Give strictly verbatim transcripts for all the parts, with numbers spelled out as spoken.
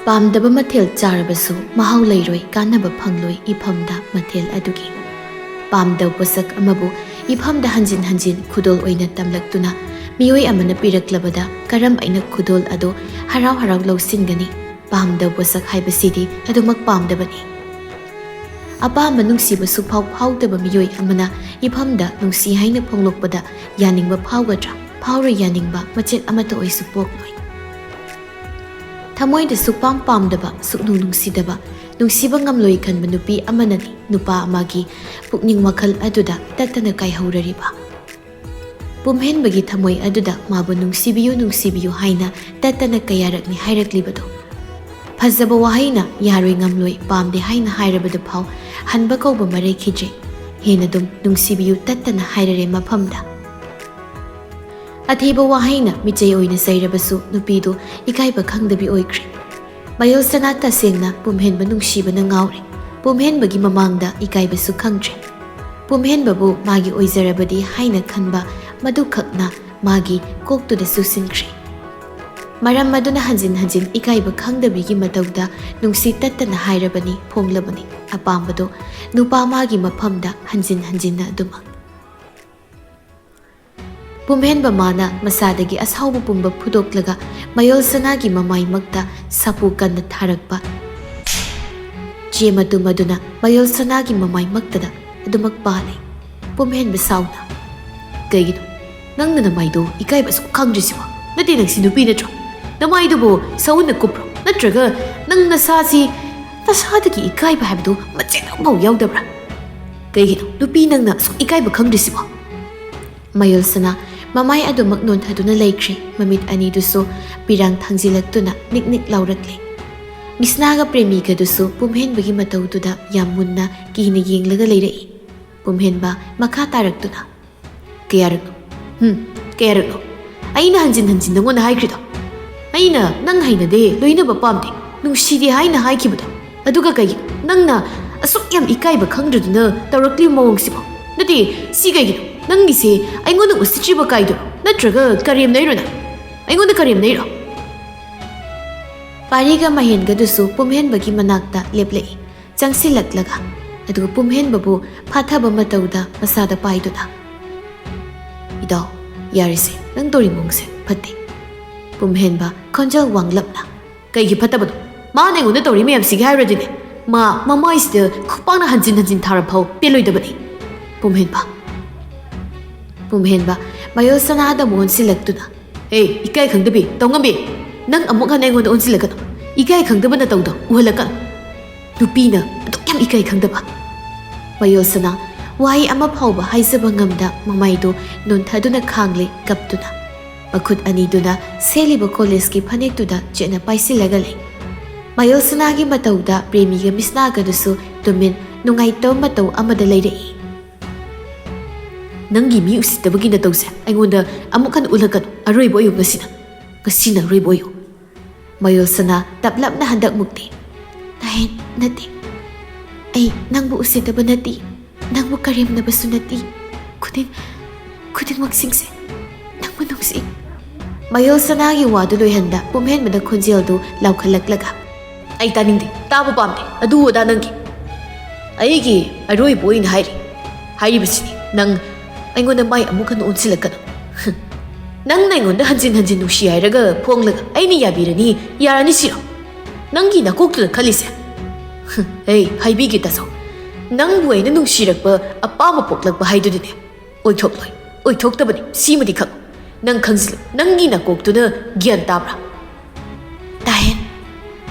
ꯄꯥꯝꯗꯕ ꯃꯊꯦꯜ ꯆꯥꯔꯕꯁꯨ ꯃꯍꯥꯎ ꯂꯩꯔꯣꯏ, ꯀꯥꯟꯅꯕ ꯐꯪꯂꯣꯏ ꯏꯐꯝꯗ ꯃꯊꯦꯜ ꯑꯗꯨꯒꯤ꯫ ꯄꯥꯝꯗꯕ ꯄꯣꯠꯁꯛ ꯑꯃꯕꯨ ꯏꯐꯝꯗ ꯍꯟꯖꯤꯟ ꯍꯟꯖꯤꯟ ꯈꯨꯗꯣꯜ ꯑꯣꯏꯅ ꯇꯝꯂꯛꯇꯨꯅ ꯃꯤꯑꯣꯏ ꯑꯃꯅ ꯄꯤꯔꯛꯂꯕꯗ ꯀꯔꯝ ꯍꯥꯏꯅ ꯈꯨꯗꯣꯜ ꯑꯗꯨ ꯍꯔꯥꯎ ꯍꯔꯥꯎ ꯂꯧꯁꯤꯟꯒꯅꯤ? ꯄꯥꯝꯗꯕ ꯄꯣꯠꯁꯛ ꯍꯥꯏꯕꯁꯤꯗꯤ ꯑꯗꯨꯃꯛ ꯄꯥꯝꯗꯕꯅꯤ꯫ ꯑꯄꯥꯝꯕ ꯅꯨꯡꯁꯤꯕ ꯁꯨꯛꯐꯥꯎ ꯐꯥꯎꯗꯕ ꯃꯤꯑꯣꯏ ꯑꯃꯅ ꯏꯐꯝꯗ ꯅꯨꯡꯁꯤ ꯍꯥꯏꯅ ꯐꯣꯡꯂꯛꯄꯗ ꯌꯥꯅꯤꯡꯕ ꯐꯥꯎꯒꯗ꯭ꯔꯥ? ꯐꯥꯎꯔꯣꯏ, ꯌꯥꯅꯤꯡꯕ ꯃꯆꯦꯠ ꯑꯃꯠꯇ ꯑꯣꯏꯁꯨ ꯄꯣꯛꯂꯣꯏ꯫ ꯊꯃꯣꯏꯗ ꯁꯨꯛꯄꯥꯝ ꯄꯥꯝꯗꯕ, ꯁꯨꯛꯅꯨꯡ ꯅꯨꯡꯁꯤꯗꯕ, ꯅꯨꯡꯁꯤꯕ ꯉꯝꯂꯣꯏ ꯈꯟꯕ ꯅꯨꯄꯤ ꯑꯃꯅꯅꯤ ꯅꯨꯄꯥ ꯑꯃꯒꯤ ꯄꯨꯛꯅꯤꯡ ꯋꯥꯈꯜ ꯑꯗꯨꯗ ꯇꯠꯇꯅ ꯀꯥꯏꯍꯧꯔꯔꯤꯕ꯫ ꯄꯨꯝꯍꯦꯟꯕꯒꯤ ꯊꯃꯣꯏ ꯑꯗꯨꯗ ꯃꯥꯕꯨ "ꯅꯨꯡꯁꯤꯕꯤꯌꯨ, ꯅꯨꯡꯁꯤꯕꯤꯌꯨ" ꯍꯥꯏꯅ ꯇꯠꯇꯅ ꯀꯌꯥꯔꯛꯅꯤ ꯍꯥꯏꯔꯛꯂꯤꯕꯗꯣ? ꯐꯖꯕ ꯋꯥꯍꯩꯅ "ꯌꯥꯔꯣꯏ, ꯉꯝꯂꯣꯏ, ꯄꯥꯝꯗꯦ" ꯍꯥꯏꯅ ꯍꯥꯏꯔꯕꯗ ꯐꯥꯎ ꯍꯟꯕ ꯀꯧꯕ ꯃꯔꯩꯈꯤꯗ꯭ꯔꯦ꯫ ꯍꯦꯟꯅ ꯑꯗꯨꯝ "ꯅꯨꯡꯁꯤꯕꯤꯌꯨ" ꯇꯠꯇꯅ ꯍꯥꯏꯔꯔꯦ ꯃꯐꯝꯗ꯫ ꯑꯊꯤꯕ ꯋꯥꯍꯩꯅ ꯃꯤꯆꯩ ꯑꯣꯏꯅ ꯆꯩꯔꯕꯁꯨ ꯅꯨꯄꯤꯗꯨ ꯏꯀꯥꯏꯕ ꯈꯪꯗꯕꯤ ꯑꯣꯏꯈ꯭ꯔꯦ꯫ ꯃꯌꯣꯜꯁꯅꯥ ꯇꯁꯦꯡꯅ ꯄꯨꯝꯍꯦꯟꯕ ꯅꯨꯡꯁꯤꯕꯅ ꯉꯥꯎꯔꯦ꯫ ꯄꯨꯝꯍꯦꯟꯕꯒꯤ ꯃꯃꯥꯡꯗ ꯏꯀꯥꯏꯕꯁꯨ ꯈꯪꯗ꯭ꯔꯦ꯫ ꯄꯨꯝꯍꯦꯟꯕꯕꯨ ꯃꯥꯒꯤ ꯑꯣꯏꯖꯔꯕꯗꯤ ꯍꯥꯏꯅ ꯈꯟꯕ ꯃꯗꯨꯈꯛꯅ ꯃꯥꯒꯤ ꯀꯣꯛꯇꯨꯗ ꯆꯨꯁꯤꯟꯈ꯭ꯔꯦ꯫ ꯃꯔꯝ ꯑꯗꯨꯅ ꯍꯟꯖꯤꯟ ꯍꯟꯖꯤꯟ ꯏꯀꯥꯏꯕ ꯈꯪꯗꯕꯤꯒꯤ ꯃꯇꯧꯗ ꯅꯨꯡꯁꯤ ꯇꯠꯇꯅ ꯍꯥꯏꯔꯕꯅꯤ, ꯐꯣꯡꯂꯕꯅꯤ꯫ ꯑꯄꯥꯝꯕꯗꯣ ꯅꯨꯄꯥ ꯃꯥꯒꯤ ꯃꯐꯝꯗ ꯍꯟꯖꯤꯟ ꯍꯟꯖꯤꯟꯅ ꯑꯗꯨꯃꯛ꯫ ꯄꯨꯝꯍꯦꯟꯕ ꯃꯥꯅ ꯃꯁꯥꯗꯒꯤ ꯑꯁꯥꯎꯕ ꯄꯨꯝꯕ ꯐꯨꯗꯣꯛꯂꯒ ꯃꯌꯣꯜꯁꯅꯥꯒꯤ ꯃꯃꯥꯏꯃꯛꯇ ꯁꯥꯐꯨ ꯀꯟꯅ ꯊꯥꯔꯛꯄ꯫ ꯆꯦ ꯃꯇꯨꯝ ꯑꯗꯨꯅ ꯃꯌꯣꯜꯁꯅꯥꯒꯤ ꯃꯃꯥꯏꯃꯛꯇꯗ ꯑꯗꯨꯃꯛ ꯄꯥꯜꯂꯦ꯫ ꯄꯨꯝꯍꯦꯟꯕ ꯁꯥꯎꯅ, "ꯀꯩꯒꯤꯅꯣ? ꯅꯪꯅ ꯅꯃꯥꯏꯗꯣ ꯏꯀꯥꯏꯕ ꯑꯁꯨꯛ ꯈꯪꯗ꯭ꯔꯤꯁꯤꯕꯣ? ꯅꯠꯇꯦ, ꯅꯪꯁꯤ ꯅꯨꯄꯤ ꯅꯠꯇ꯭ꯔꯣ? ꯅꯃꯥꯏꯗꯨꯕꯨ ꯁꯎꯟꯅ ꯀꯨꯞꯄ꯭ꯔꯣ? ꯅꯠꯇ꯭ꯔꯒ ꯅꯪ ꯅꯁꯥꯁꯤ, ꯅꯁꯥꯗꯒꯤ ꯏꯀꯥꯏꯕ ꯍꯥꯏꯕꯗꯨ ꯃꯆꯦꯠ ꯑꯃꯐꯥꯎ ꯌꯥꯎꯗꯕ꯭ꯔꯥ? ꯀꯩꯒꯤꯅꯣ ꯅꯨꯄꯤ ꯅꯪꯅ ꯑꯁꯨꯛ ꯏꯀꯥꯏꯕ ꯈꯪꯗ꯭ꯔꯤꯁꯤꯕꯣ?" ꯃꯌꯣꯜꯁꯅꯥ ꯃꯃꯥꯏ ꯑꯗꯨꯃꯛ ꯅꯣꯟꯊꯗꯨꯅ ꯂꯩꯈ꯭ꯔꯦ꯫ ꯃꯃꯤꯠ ꯑꯅꯤꯗꯨꯁꯨ ꯄꯤꯔꯥꯡ ꯊꯥꯡꯖꯤꯜꯂꯛꯇꯨꯅ ꯅꯤꯛ ꯅꯤꯛ ꯂꯥꯎꯔꯛꯂꯦ꯫ ꯃꯤꯁꯅꯥꯒ ꯄ꯭ꯔꯦꯃꯤꯒꯗꯨꯁꯨ ꯄꯨꯝꯍꯦꯟꯕꯒꯤ ꯃꯇꯧꯗꯨꯗ ꯌꯥꯝ ꯃꯨꯟꯅ ꯀꯤꯅ ꯌꯦꯡꯂꯒ ꯂꯩꯔꯛꯏ꯫ ꯄꯨꯝꯍꯦꯟꯕ ꯃꯈꯥ ꯇꯥꯔꯛꯇꯨꯅ, "ꯀꯌꯥꯔꯛꯅꯣ? ꯍꯨꯝ, ꯀꯌꯥꯔꯛꯅꯣ? ꯑꯩꯅ ꯍꯟꯖꯤꯟ ꯍꯟꯖꯤꯟ ꯅꯉꯣꯟꯗ ꯍꯥꯏꯈ꯭ꯔꯤꯗꯣ? ꯑꯩꯅ ꯅꯪ ꯍꯩꯅꯗꯦ, ꯂꯣꯏꯅꯕ ꯄꯥꯝꯗꯦ, ꯅꯨꯡꯁꯤꯗꯦ ꯍꯥꯏꯅ ꯍꯥꯏꯈꯤꯕꯗꯣ꯫ ꯑꯗꯨꯒ ꯀꯩꯒꯤꯅꯣ ꯅꯪꯅ ꯑꯁꯨꯛ ꯌꯥꯝ ꯏꯀꯥꯏꯕ ꯈꯪꯗ꯭ꯔꯗꯨꯅ ꯇꯧꯔꯛꯂꯤꯕ ꯃꯑꯣꯡꯁꯤꯕꯣ? ꯅꯠꯇꯦ, ꯁꯤ ꯀꯩꯒꯤꯅꯣ? ꯅꯪꯒꯤꯁꯦ ꯑꯩꯉꯣꯟꯗ ꯎꯁꯤꯠꯇ꯭ꯔꯤꯕ ꯀꯥꯏꯗꯨꯔꯣ? ꯅꯠꯇ꯭ꯔꯒ ꯀꯔꯦꯝꯅꯩꯔꯣ ꯅꯪ? ꯑꯩꯉꯣꯟꯗ ꯀꯔꯦꯝꯅꯩꯔꯣ?" ꯄꯥꯔꯤꯒ ꯃꯍꯦꯟꯒꯗꯨꯁꯨ ꯄꯨꯝꯍꯦꯟꯕꯒꯤ ꯃꯅꯥꯛꯇ ꯂꯦꯞꯂꯛꯏ꯫ ꯆꯪꯁꯤꯜꯂꯛꯂꯒ, ꯑꯗꯨꯒ ꯄꯨꯝꯍꯦꯟꯕꯕꯨ ꯐꯥꯊꯕ ꯃꯇꯧꯗ ꯃꯁꯥꯗ ꯄꯥꯏꯗꯨꯅ, "ꯏꯇꯥꯎ, ꯌꯥꯔꯦꯁꯦ, ꯅꯪ ꯇꯧꯔꯤ ꯃꯑꯣꯡꯁꯦ ꯐꯠꯇꯦ꯫" ꯄꯨꯝꯍꯦꯟꯕ ꯈꯣꯟꯖꯦꯜ ꯋꯥꯡꯂꯞꯅ, "ꯀꯩꯒꯤ ꯐꯠꯇꯕꯅꯣ? ꯃꯥꯅ ꯑꯩꯉꯣꯟꯗ ꯇꯧꯔꯤ ꯃꯌꯥꯝꯁꯤꯒꯤ ꯍꯥꯏꯔꯨꯔꯗꯤꯅꯦ, ꯃꯥ ꯃꯃꯥꯏꯁꯤꯗ ꯈꯨꯄꯥꯛꯅ ꯍꯟꯖꯤꯟ ꯍꯟꯖꯤꯟ ꯊꯥꯔ ꯐꯥꯎ ꯄꯦꯜꯂꯣꯏꯗꯕꯅꯤ꯫" ꯄꯨꯝꯍꯦꯟꯕ, ꯄꯨꯝꯍꯦꯟꯕ ꯃꯌꯣꯜ ꯁꯅꯥꯗ ꯑꯃꯨꯛ ꯑꯣꯟꯁꯤꯜꯂꯛꯇꯨꯅ, "ꯑꯦ, ꯏꯀꯥꯏ ꯈꯪꯗꯕꯤ, ꯇꯧꯉꯝꯕꯤ, ꯅꯪ ꯑꯃꯨꯛ ꯍꯟꯅ ꯑꯩꯉꯣꯟꯗ ꯑꯣꯟꯁꯤꯜꯂꯛꯀꯅꯨ꯫ ꯏꯀꯥꯏ ꯈꯪꯗꯕ ꯅꯇꯧꯗꯣ ꯎꯍꯜꯂꯛꯀꯅꯨ꯫ ꯅꯨꯄꯤꯅ ꯑꯗꯨꯛ ꯌꯥꯝ ꯏꯀꯥꯏ ꯈꯪꯗꯕ꯫" ꯃꯌꯣꯜ ꯁꯅꯥ ꯋꯥꯍꯩ ꯑꯃ ꯐꯥꯎꯕ ꯍꯥꯏꯖꯕ ꯉꯝꯗ ꯃꯃꯥꯏꯗꯨ ꯅꯣꯟꯊꯗꯨꯅ ꯈꯥꯡꯂꯦ ꯀꯞꯇꯨꯅ꯫ ꯃꯈꯨꯠ ꯑꯅꯤꯗꯨꯅ ꯁꯦꯠꯂꯤꯕ ꯀꯣꯂꯦꯖꯀꯤ ꯐꯅꯦꯛꯇꯨꯗ ꯆꯦꯠꯅ ꯄꯥꯏꯁꯤꯜꯂꯒ ꯂꯩ꯫ ꯃꯌꯣꯜ ꯁꯅꯥꯒꯤ ꯃꯇꯧꯗ ꯄ꯭ꯔꯦꯃꯤꯒ ꯃꯤꯁꯅꯥꯒꯗꯨꯁꯨ ꯇꯨꯃꯤꯟ ꯅꯨꯡꯉꯥꯏꯇꯕ ꯃꯇꯧ ꯑꯃꯗ ꯂꯩꯔꯛꯏ꯫ "ꯅꯪꯒꯤ ꯃꯤ ꯎꯁꯤꯠꯇꯕꯒꯤ ꯅꯇꯧꯁꯦ ꯑꯩꯉꯣꯟꯗ ꯑꯃꯨꯛ ꯍꯟꯅ ꯎꯠꯂꯛꯀꯅꯨ꯫ ꯑꯔꯣꯏꯕ ꯑꯣꯏꯌꯨ ꯉꯁꯤꯅ꯫ ꯉꯁꯤꯅ ꯑꯔꯣꯏꯕ ꯑꯣꯏꯌꯨ꯫" ꯃꯌꯣꯜ ꯁꯅꯥ ꯇꯞꯂꯞꯅ ꯍꯟꯗꯛꯃꯨꯛꯇꯤ, "ꯅꯍꯦꯟ, ꯅꯠꯇꯦ꯫ ꯑꯩ ꯅꯪꯕꯨ ꯎꯁꯤꯠꯇꯕ ꯅꯠꯇꯦ꯫ ꯅꯪꯕꯨ ꯀꯔꯦꯝꯅꯕꯁꯨ ꯅꯠꯇꯦ꯫ ꯈꯨꯗꯤꯡ, ꯈꯨꯗꯤꯡꯃꯛꯁꯤꯡꯁꯦ ꯅꯪꯕꯨ ꯅꯨꯡꯁꯤ꯫" ꯃꯌꯣꯜ ꯁꯅꯥꯒꯤ ꯋꯥꯗꯨ ꯂꯣꯏꯍꯟꯗ ꯄꯨꯝꯍꯦꯟꯕꯗ ꯈꯣꯟꯖꯦꯜꯗꯨ ꯂꯥꯎꯈꯠꯂꯛꯂꯒ, "ꯑꯩ ꯇꯥꯅꯤꯡꯗꯦ, ꯇꯥꯕ ꯄꯥꯝꯗꯦ, ꯑꯗꯨ ꯑꯗꯥ ꯅꯪꯒꯤ꯫ ꯑꯩꯒꯤ ꯑꯔꯣꯏꯕ ꯑꯣꯏꯅ ꯍꯥꯏꯔꯤ꯫ ꯍꯥꯏꯔꯤꯕꯁꯤꯅꯤ, ꯅꯪ ꯑꯩꯉꯣꯟꯗ ꯃꯥꯏ ꯑꯃꯨꯛ ꯍꯟꯅ ꯑꯣꯟꯁꯤꯜꯂꯛꯀꯅꯨ꯫" "ꯍꯝ, ꯅꯪꯅ ꯑꯩꯉꯣꯟꯗ ꯍꯟꯖꯤꯟ ꯍꯟꯖꯤꯟ ꯅꯨꯡꯁꯤ ꯍꯥꯏꯔꯒ ꯐꯣꯡꯂꯒ ꯑꯩꯅ ꯌꯥꯕꯤꯔꯅꯤ, ꯌꯥꯔꯅꯤ ꯁꯤꯔꯣ? ꯅꯪꯒꯤ ꯅꯀꯣꯛꯇꯨꯗ ꯈꯜꯂꯤꯁꯦ?" "ꯍꯝ, ꯑꯩ ꯍꯥꯏꯕꯤꯒꯦ ꯇꯥꯖꯧ, ꯅꯪꯕꯨ ꯑꯩꯅ ꯅꯨꯡꯁꯤꯔꯛꯄ ꯑꯄꯥꯝꯕ ꯄꯣꯛꯂꯛꯄ ꯍꯥꯏꯗꯨꯗꯤꯅꯦ, ꯑꯣꯏꯊꯣꯛꯂꯣꯏ, ꯑꯣꯏꯊꯣꯛꯇꯕꯅꯤ, ꯁꯤꯃꯗꯤ ꯈꯪꯉꯨ꯫ ꯅꯪ ꯈꯪꯖꯤꯜꯂꯨ, ꯅꯪꯒꯤ ꯅꯀꯣꯛꯇꯨꯅ ꯒ꯭ꯌꯥꯟ ꯇꯥꯕ꯭ꯔꯥ?" "ꯇꯥꯍꯦꯟ꯫"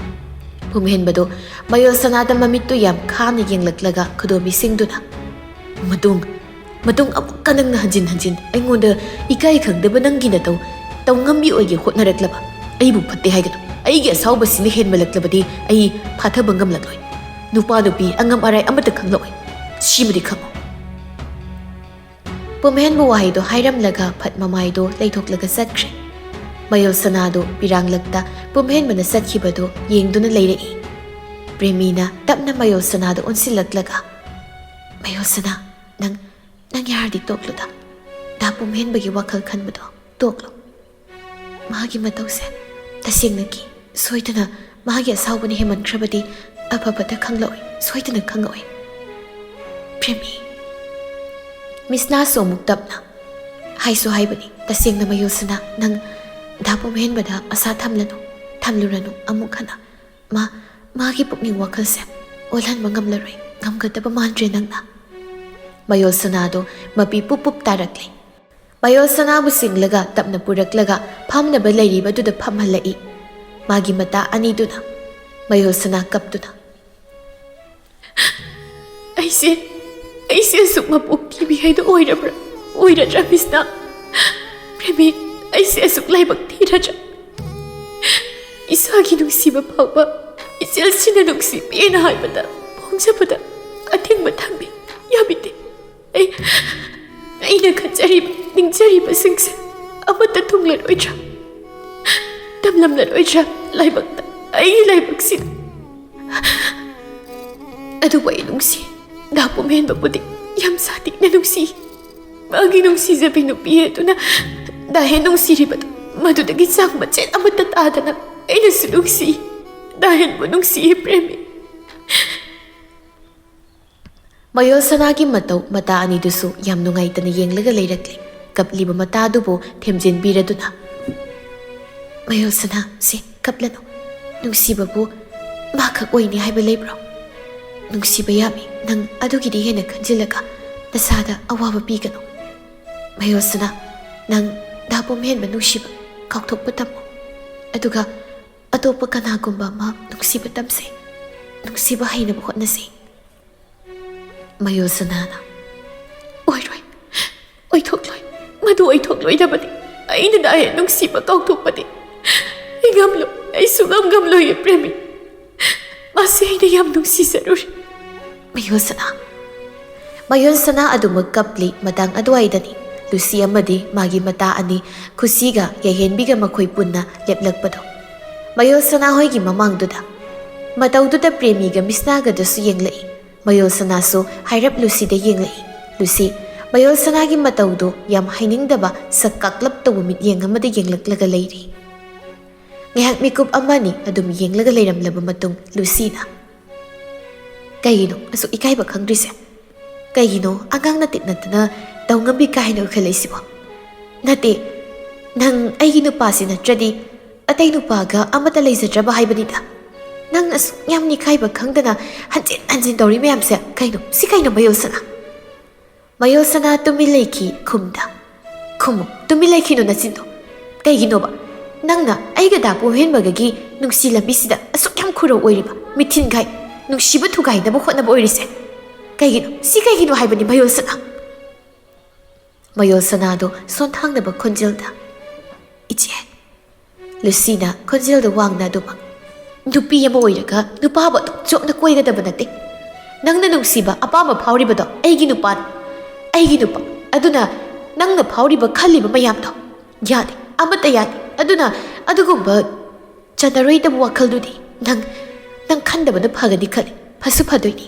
ꯄꯨꯝꯍꯦꯟꯕꯗꯨ ꯃꯌꯣꯜ ꯁꯅꯥꯗ ꯃꯃꯤꯠꯇꯨ ꯌꯥꯝ ꯈꯥꯅ ꯌꯦꯡꯂꯛꯂꯒ ꯈꯨꯗꯣꯝꯕꯤ ꯁꯤꯡꯗꯨꯅ, "ꯃꯇꯨꯡ, ꯃꯇꯨꯡ ꯑꯃꯨꯛꯀ ꯅꯪꯅ ꯍꯟꯖꯤꯟ ꯍꯟꯖꯤꯟ ꯑꯩꯉꯣꯟꯗ ꯏꯀꯥꯏ ꯈꯪꯗꯕ ꯅꯪꯒꯤ ꯅꯇꯧ ꯇꯧꯉꯝꯕꯤ ꯑꯣꯏꯒꯦ ꯍꯣꯠꯅꯔꯛꯂꯕ, ꯑꯩꯕꯨ ꯐꯠꯇꯦ ꯍꯥꯏꯒꯅꯨ꯫ ꯑꯩꯒꯤ ꯑꯁꯥꯎꯕꯁꯤꯅ ꯍꯦꯟꯃꯜꯂꯛꯂꯕꯗꯤ ꯑꯩ ꯐꯥꯊꯕ ꯉꯝꯂꯛꯂꯣꯏ꯫ ꯅꯨꯄꯥ ꯅꯨꯄꯤ ꯑꯉꯝ ꯑꯔꯥꯏ ꯑꯃꯠꯇ ꯈꯪꯂꯛꯑꯣꯏ, ꯁꯤꯃꯗꯤ ꯈꯪꯉꯨ꯫" ꯄꯨꯝꯍꯦꯟꯕ ꯋꯥꯍꯩꯗꯣ ꯍꯥꯏꯔꯝꯂꯒ ꯐꯠ ꯃꯃꯥꯏꯗꯣ ꯂꯩꯊꯣꯛꯂꯒ ꯆꯠꯈ꯭ꯔꯦ꯫ ꯃꯌꯣꯜ ꯁꯅꯥꯗꯣ ꯄꯤꯔꯥꯡꯂꯛꯇ ꯄꯨꯝꯍꯦꯟꯕꯅ ꯆꯠꯈꯤꯕꯗꯣ ꯌꯦꯡꯗꯨꯅ ꯂꯩꯔꯛꯏ꯫ ꯄ꯭ꯔꯦꯃꯤꯅ ꯇꯞꯅ ꯃꯌꯣꯜ ꯁꯅꯥꯗ ꯑꯣꯟꯁꯤꯜꯂꯛꯂꯒ, "ꯃꯌꯣꯜ ꯁꯅꯥ, ꯅꯪ, ꯅꯪ ꯌꯥꯔꯗꯤ ꯇꯣꯛꯂꯨꯗ꯫ ꯗꯥ ꯄꯨꯝꯍꯦꯟꯕꯒꯤ ꯋꯥꯈꯜ ꯈꯟꯕꯗꯣ ꯇꯣꯛꯂꯣ꯫ ꯃꯥꯒꯤ ꯃꯇꯧꯁꯦ ꯇꯁꯦꯡꯅꯒꯤ ꯁꯣꯏꯗꯅ ꯃꯥꯒꯤ ꯑꯁꯥꯎꯕꯅ ꯍꯦꯟꯃꯟꯈ꯭ꯔꯕꯗꯤ ꯑꯐꯕꯗ ꯈꯪꯂꯛꯑꯣꯏ, ꯁꯣꯏꯗꯅ ꯈꯪꯉꯛꯑꯣꯏ꯫ ꯄ꯭ꯔꯦꯃꯤ꯫ ꯃꯤꯁꯅꯥꯁꯨ ꯑꯃꯨꯛ ꯇꯞꯅ, ꯍꯥꯏꯁꯨ ꯍꯥꯏꯕꯅꯤ, "ꯇꯁꯦꯡꯅ ꯃꯌꯣꯜꯁꯅꯥ, ꯅꯪ ꯗꯥ ꯄꯨꯝꯍꯦꯟꯕꯗ ꯑꯁꯥ ꯊꯝꯂꯅꯨ, ꯊꯝꯂꯨꯔꯅꯨ ꯑꯃꯨꯛ ꯍꯟꯅ꯫ ꯃꯥ, ꯃꯥꯒꯤ ꯄꯨꯛꯅꯤꯡ ꯋꯥꯈꯜꯁꯦ ꯑꯣꯜꯍꯟꯕ ꯉꯝꯂꯔꯣꯏ, ꯉꯝꯒꯗꯕ ꯃꯥꯟꯗ꯭ꯔꯦ ꯅꯪꯅ"꯫ ꯃꯌꯣꯜꯁꯅꯥꯗꯣ ꯃꯄꯤ ꯄꯨꯞ ꯄꯨꯞ ꯇꯥꯔꯛꯂꯦ꯫ ꯃꯌꯣꯜꯁꯅꯥꯕꯨ ꯆꯤꯡꯂꯒ ꯇꯞꯅ ꯄꯨꯔꯛꯂꯒ ꯐꯝꯅꯕ ꯂꯩꯔꯤꯕꯗꯨꯗ ꯐꯝꯍꯜꯂꯛꯏ꯫ ꯃꯥꯒꯤ ꯃꯇꯥ ꯑꯅꯤꯗꯨꯅ꯫ ꯃꯌꯣꯜꯁꯅꯥ ꯀꯞꯇꯨꯅ, "ꯑꯩꯁꯦ, ꯑꯩꯁꯦ ꯑꯁꯨꯛ ꯃꯄꯣꯛ ꯊꯤꯕꯤ ꯍꯥꯏꯗꯣ ꯑꯣꯏꯔꯕ꯭ꯔꯥ? ꯑꯣꯏꯔꯗ꯭ꯔꯥ, ꯃꯤꯁꯅꯥ? ꯄ꯭ꯔꯦꯃꯤ, ꯑꯩꯁꯦ ꯑꯁꯨꯛ ꯂꯥꯏꯕꯛ ꯊꯤꯔꯗ꯭ꯔꯥ? ꯏꯁꯥꯒꯤ ꯅꯨꯡꯁꯤꯕ ꯐꯥꯎꯕ ꯏꯆꯦꯜꯁꯤꯅ ꯅꯨꯡꯁꯤꯕꯤꯅ ꯍꯥꯏꯕꯗ ꯐꯣꯡꯖꯕꯗ ꯑꯊꯤꯡꯕ ꯊꯝꯕꯤ ꯌꯥꯕꯤꯗꯦ꯫ ꯑꯩ, ꯑꯩꯅ ꯈꯟꯖꯔꯤꯕ, ꯅꯤꯡꯖꯔꯤꯕꯁꯤꯡꯁꯦ ꯑꯃꯠꯇ ꯊꯨꯡꯂꯔꯣꯏꯗ꯭ꯔꯥ? ꯇꯝꯂꯝꯂꯔꯣꯏꯗ꯭ꯔꯥ ꯂꯥꯏꯕꯛꯇ, ꯑꯩꯒꯤ ꯂꯥꯏꯕꯛꯁꯤꯗ? ꯑꯗꯨꯕꯨ ꯑꯩ ꯅꯨꯡꯁꯤ, ꯗꯥ ꯄꯨꯝꯍꯦꯟꯕꯕꯨꯗꯤ ꯌꯥꯝ ꯁꯥꯊꯤꯅ ꯅꯨꯡꯁꯤ꯫ ꯃꯥꯒꯤ ꯅꯨꯡꯁꯤꯖꯕꯤ ꯅꯨꯄꯤ ꯑꯗꯨꯅ ꯗꯥ ꯍꯦꯟ ꯅꯨꯡꯁꯤꯔꯤꯕꯗꯨ ꯃꯗꯨꯗꯒꯤ ꯆꯥꯡ ꯃꯆꯦꯠ ꯑꯃꯠꯇ ꯇꯥꯗꯅ ꯑꯩꯅꯁꯨ ꯅꯨꯡꯁꯤ, ꯗꯥ ꯍꯦꯟꯕꯨ ꯅꯨꯡꯁꯤ, ꯄ꯭ꯔꯦꯃꯤ"꯫ ꯃꯌꯣꯜꯁꯅꯥꯒꯤ ꯃꯇꯧ ꯃꯇꯥ ꯑꯅꯤꯗꯨꯁꯨ ꯌꯥꯝ ꯅꯨꯡꯉꯥꯏꯇꯅ ꯌꯦꯡꯂꯒ ꯂꯩꯔꯛꯂꯦ꯫ ꯀꯞꯂꯤꯕ ꯃꯇꯥꯗꯨꯕꯨ ꯊꯦꯝꯖꯤꯟꯕꯤꯔꯗꯨꯅ, "ꯃꯌꯣꯜꯁꯅꯥ, ꯁꯦ, ꯀꯞꯂꯅꯨ꯫ ꯅꯨꯡꯁꯤꯕꯕꯨ ꯃꯥꯈꯛ ꯑꯣꯏꯅꯤ ꯍꯥꯏꯕ ꯂꯩꯕ꯭ꯔꯣ? ꯅꯨꯡꯁꯤꯕ ꯌꯥꯝꯃꯤ, ꯅꯪ ꯑꯗꯨꯒꯤꯗꯤ ꯍꯦꯟꯅ ꯈꯟꯖꯤꯜꯂꯒ ꯅꯁꯥꯗ ꯑꯋꯥꯕ ꯄꯤꯒꯅꯨ꯫ ꯃꯌꯣꯜꯁꯅꯥ, ꯅꯪ ꯗꯥ ꯄꯨꯝꯍꯦꯟꯕ ꯅꯨꯡꯁꯤꯕ ꯀꯥꯎꯊꯣꯛꯄ ꯇꯝꯃꯨ꯫ ꯑꯗꯨꯒ ꯑꯇꯣꯞꯄ ꯀꯅꯥꯒꯨꯝꯕ ꯑꯃ ꯅꯨꯡꯁꯤꯕ ꯇꯝꯁꯦ꯫ ꯅꯨꯡꯁꯤꯕ ꯍꯩꯅꯕ ꯍꯣꯠꯅꯁꯦ"꯫ ꯃꯌꯣꯜꯁꯅꯥꯅ, "ꯑꯣꯏꯔꯣꯏ, ꯑꯣꯏꯊꯣꯛꯂꯣꯏ꯫ ꯃꯗꯨ ꯑꯣꯏꯊꯣꯛꯂꯣꯏꯗꯕꯅꯤ꯫ ꯑꯩꯅ ꯗꯥ ꯍꯦꯟ ꯅꯨꯡꯁꯤꯕ ꯀꯥꯎꯊꯣꯛꯄꯗꯤ ꯑꯩ ꯉꯝꯂꯣꯏ, ꯑꯩ ꯁꯨꯡꯉꯝ ꯉꯝꯂꯣꯏꯌꯦ, ꯄ꯭ꯔꯦꯃꯤ꯫ ꯃꯥꯁꯦ ꯑꯩꯅ ꯌꯥꯝ ꯅꯨꯡꯁꯤꯖꯔꯨꯔꯦ"꯫ ꯃꯌꯣꯜꯁꯅꯥ꯫ ꯃꯌꯣꯜꯁꯅꯥ ꯑꯗꯨꯃꯛ ꯀꯞꯂꯤ꯫ ꯃꯇꯥꯡ ꯑꯗꯨꯋꯥꯏꯗꯅꯤ ꯂꯨꯁꯤ ꯑꯃꯗꯤ ꯃꯥꯒꯤ ꯃꯇꯥ ꯑꯅꯤ ꯈꯨꯁꯤꯒ ꯌꯥꯏꯍꯦꯟꯕꯤꯒ ꯃꯈꯣꯏ ꯄꯨꯟꯅ ꯂꯦꯞꯂꯛꯄꯗꯣ꯫ ꯃꯌꯣꯜꯁꯅꯥ ꯍꯣꯏꯒꯤ ꯃꯃꯥꯡꯗꯨꯗ꯫ ꯃꯇꯧꯗꯨꯗ ꯄ꯭ꯔꯦꯃꯤꯒ ꯃꯤꯁꯅꯥꯒꯗꯁꯨ ꯌꯦꯡꯂꯛꯏ꯫ ꯃꯌꯣꯜꯁꯅꯥꯁꯨ ꯍꯥꯏꯔꯞ ꯂꯨꯁꯤꯗ ꯌꯦꯡꯂꯛꯏ꯫ ꯂꯨꯁꯤ, ꯃꯌꯣꯜꯁꯅꯥꯒꯤ ꯃꯇꯧꯗꯨ ꯌꯥꯝ ꯍꯩꯅꯤꯡꯗꯕ ꯁꯛ ꯀꯥꯛꯂꯞ ꯇꯧꯕ ꯃꯤꯠꯌꯦꯡ ꯑꯃꯗ ꯌꯦꯡꯂꯛꯂꯒ ꯂꯩꯔꯤ꯫ ꯉꯥꯏꯍꯥꯛ ꯃꯤꯀꯨꯞ ꯑꯃ ꯑꯅꯤ ꯑꯗꯨꯝ ꯌꯦꯡꯂꯒ ꯂꯩꯔꯝꯂꯕ ꯃꯇꯨꯡ ꯂꯨꯁꯤꯅ, "ꯀꯩꯒꯤꯅꯣ ꯑꯁꯨꯛ ꯏꯀꯥꯏꯕ ꯈꯪꯗ꯭ꯔꯤꯁꯦ? ꯀꯩꯒꯤꯅꯣ ꯑꯉꯥꯡ ꯅꯇꯤꯛ ꯅꯠꯇꯅ ꯇꯧ ꯉꯝꯕꯤ ꯀꯥ ꯍꯦꯟꯅ ꯎꯈꯠꯂꯛꯏꯁꯤꯕꯣ? ꯅꯠꯇꯦ, ꯅꯪ ꯑꯩꯒꯤ ꯅꯨꯄꯥꯁꯤ ꯅꯠꯇ꯭ꯔꯗꯤ ꯑꯇꯩ ꯅꯨꯄꯥꯒ ꯑꯃꯠꯇ ꯂꯩꯖꯗ꯭ꯔꯕ ꯍꯥꯏꯕꯅꯤꯗ꯫ ꯅꯪꯅ ꯑꯁꯨꯛ ꯌꯥꯝꯅ ꯏꯀꯥꯏꯕ ꯈꯪꯗꯅ ꯍꯟꯖꯤꯟ ꯍꯟꯖꯤꯟ ꯇꯧꯔꯤ ꯃꯌꯥꯝꯁꯦ ꯀꯩꯅꯣ? ꯁꯤ ꯀꯩꯅꯣ ꯃꯌꯣꯜꯁꯅꯥ?" ꯃꯌꯣꯜꯁꯅꯥ ꯇꯨꯃꯤꯟ ꯂꯩꯈꯤ꯫ "ꯈꯨꯝꯗ, ꯈꯨꯝꯃꯨ, ꯇꯨꯃꯤꯟ ꯂꯩꯈꯤꯅꯨ ꯅꯆꯤꯟꯗꯣ꯫ ꯀꯩꯒꯤꯅꯣꯕ? ꯅꯪꯅ ꯑꯩꯒ ꯗꯥ ꯄꯨꯍꯦꯟꯕꯒꯒꯤ ꯅꯨꯡꯁꯤ ꯂꯝꯕꯤꯁꯤꯗ ꯑꯁꯨꯛ ꯌꯥꯝ ꯈꯨꯔꯧ ꯑꯣꯏꯔꯤꯕ, ꯃꯤꯊꯤꯟꯒꯥꯏ, ꯅꯨꯡꯁꯤꯕ ꯊꯨꯒꯥꯏꯅꯕ ꯍꯣꯠꯅꯕ ꯑꯣꯏꯔꯤꯁꯦ ꯀꯩꯒꯤꯅꯣ? ꯁꯤ ꯀꯩꯒꯤꯅꯣ ꯍꯥꯏꯕꯅꯤ ꯃꯌꯣꯜꯁꯅꯥ?" ꯃꯌꯣꯜꯁꯅꯥꯗꯣ ꯁꯣꯟꯊꯥꯡꯅꯕ ꯈꯣꯟꯖꯦꯜꯗ, "ꯏꯆꯦ," ꯂꯨꯁꯤꯅ ꯈꯣꯟꯖꯦꯜꯗꯣ ꯋꯥꯡꯅ ꯑꯗꯨꯃꯛ, "ꯅꯨꯄꯤ ꯑꯃ ꯑꯣꯏꯔꯒ ꯅꯨꯄꯥꯕꯨ ꯑꯗꯨꯛ ꯆꯣꯞꯅ ꯀꯣꯏꯒꯗꯕ ꯅꯠꯇꯦ꯫ ꯅꯪꯅ ꯅꯨꯡꯁꯤꯕ ꯑꯄꯥꯝꯕ ꯐꯥꯎꯔꯤꯕꯗꯣ ꯑꯩꯒꯤ ꯅꯨꯄꯥꯅꯤ, ꯑꯩꯒꯤ ꯅꯨꯄꯥ꯫ ꯑꯗꯨꯅ ꯅꯪꯅ ꯐꯥꯎꯔꯤꯕ ꯈꯜꯂꯤꯕ ꯃꯌꯥꯝꯗꯣ ꯌꯥꯗꯦ, ꯑꯃꯠꯇ ꯌꯥꯗꯦ꯫ ꯑꯗꯨꯅ ꯑꯗꯨꯒꯨꯝꯕ ꯆꯟꯅꯔꯣꯏꯗꯕ ꯋꯥꯈꯜꯗꯨꯗꯤ ꯅꯪ, ꯅꯪ ꯈꯟꯗꯕꯅ ꯐꯒꯅꯤ ꯈꯜꯂꯤ, ꯐꯁꯨ ꯐꯗꯣꯏꯅꯤ꯫"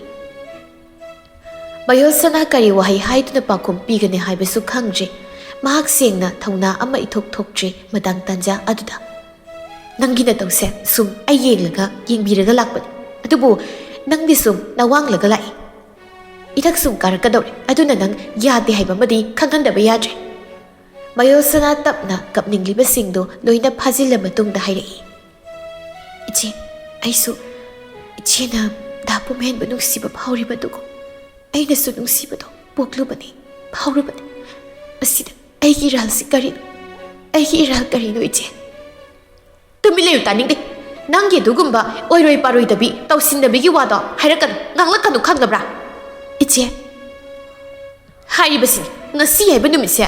ꯃꯌꯣꯜꯁꯅꯥ ꯀꯔꯤ ꯋꯥꯍꯩ ꯍꯥꯏꯗꯨꯅ ꯄꯥꯎꯈꯨꯝ ꯄꯤꯒꯅꯤ ꯍꯥꯏꯕꯁꯨ ꯈꯪꯗ꯭ꯔꯦ꯫ ꯃꯍꯥꯛ ꯁꯦꯡꯅ ꯊꯧꯅꯥ ꯑꯃ ꯏꯊꯣꯛ ꯊꯣꯛꯇ꯭ꯔꯦ ꯃꯇꯥꯡ ꯇꯥꯟꯖꯥ ꯑꯗꯨꯗ꯫ "ꯅꯪꯒꯤ ꯅꯇꯧꯁꯦ ꯁꯨꯝ ꯑꯩ ꯌꯦꯡꯂꯒ, ꯌꯦꯡꯕꯤꯔꯒ ꯂꯥꯛꯄꯅꯤ꯫ ꯑꯗꯨꯕꯨ ꯅꯪꯗꯤ ꯁꯨꯝ ꯅꯋꯥꯡꯂꯒ ꯂꯥꯛꯏ꯫ ꯏꯊꯛ ꯁꯨꯝ ꯀꯥꯔꯛꯀꯗꯧꯔꯦ꯫ ꯑꯗꯨꯅ ꯅꯪ ꯌꯥꯗꯦ ꯍꯥꯏꯕ ꯑꯃꯗꯤ ꯈꯪꯍꯟꯗꯕ ꯌꯥꯗ꯭ꯔꯦ꯫" ꯃꯌꯣꯜꯁꯅꯥ ꯇꯞꯅ ꯀꯞꯅꯤꯡꯂꯤꯕꯁꯤꯡꯗꯨ ꯂꯣꯏꯅ ꯐꯥꯖꯤꯜꯂ ꯃꯇꯨꯡꯗ ꯍꯥꯏꯔꯛꯏ, "ꯏꯆꯦ, ꯑꯩꯁꯨ ꯏꯆꯦꯅ ꯗꯥ ꯄꯨꯝꯍꯦꯟꯕ ꯅꯨꯡꯁꯤꯕ ꯐꯥꯎꯔꯤꯕꯗꯨꯒꯨꯝ ꯑꯩꯅꯁꯨ ꯅꯨꯡꯁꯤꯕꯗꯣ ꯄꯣꯛꯂꯨꯕꯅꯤ, ꯐꯥꯎꯔꯨꯕꯅꯤ꯫ ꯑꯁꯤꯗ ꯑꯩꯒꯤ ꯏꯔꯥꯜꯁꯤ ꯀꯔꯤꯅꯣ? ꯑꯩꯒꯤ ꯏꯔꯥꯜ ꯀꯔꯤꯅꯣ, ꯏꯆꯦ?" "ꯇꯨꯃꯤꯟ ꯂꯩꯌꯨ, ꯇꯥꯅꯤꯡꯗꯦ꯫ ꯅꯪꯒꯤ ꯑꯗꯨꯒꯨꯝꯕ ꯑꯣꯏꯔꯣꯏ ꯄꯥꯔꯣꯏꯗꯕꯤ, ꯇꯧꯁꯤꯟꯅꯕꯤꯒꯤ ꯋꯥꯗꯣ ꯍꯥꯏꯔꯛꯀꯅꯨ, ꯉꯥꯡꯂꯛꯀꯅꯨ, ꯈꯪꯂꯕ꯭ꯔꯥ?" "ꯏꯆꯦ, ꯍꯥꯏꯔꯤꯕꯁꯤꯅꯤ, ꯉꯁꯤ ꯍꯥꯏꯕ ꯅꯨꯃꯤꯠꯁꯦ